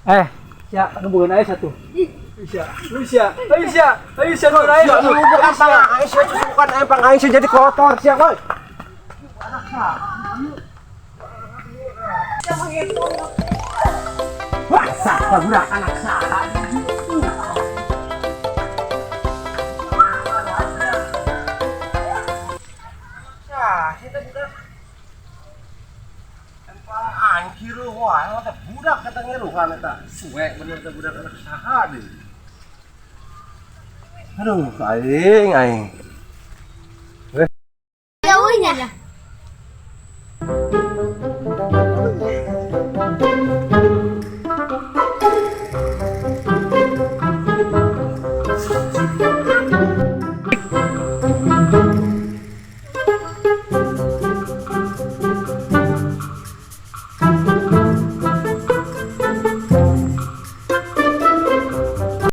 Eh, sia, nu boga aing satu. Sia, sia, ayo sia, ayo sia nu aing. Bukan pang aing sia, bukan aing pang aing sia jadi kotor sia, woi. Wah, saha budak anak saha. Sah, sia teh budak. Empang aing kieu wae teh budak kata ngeruhan eta. Suwe bener teh budak anak saha deui. Aduh, aing aing.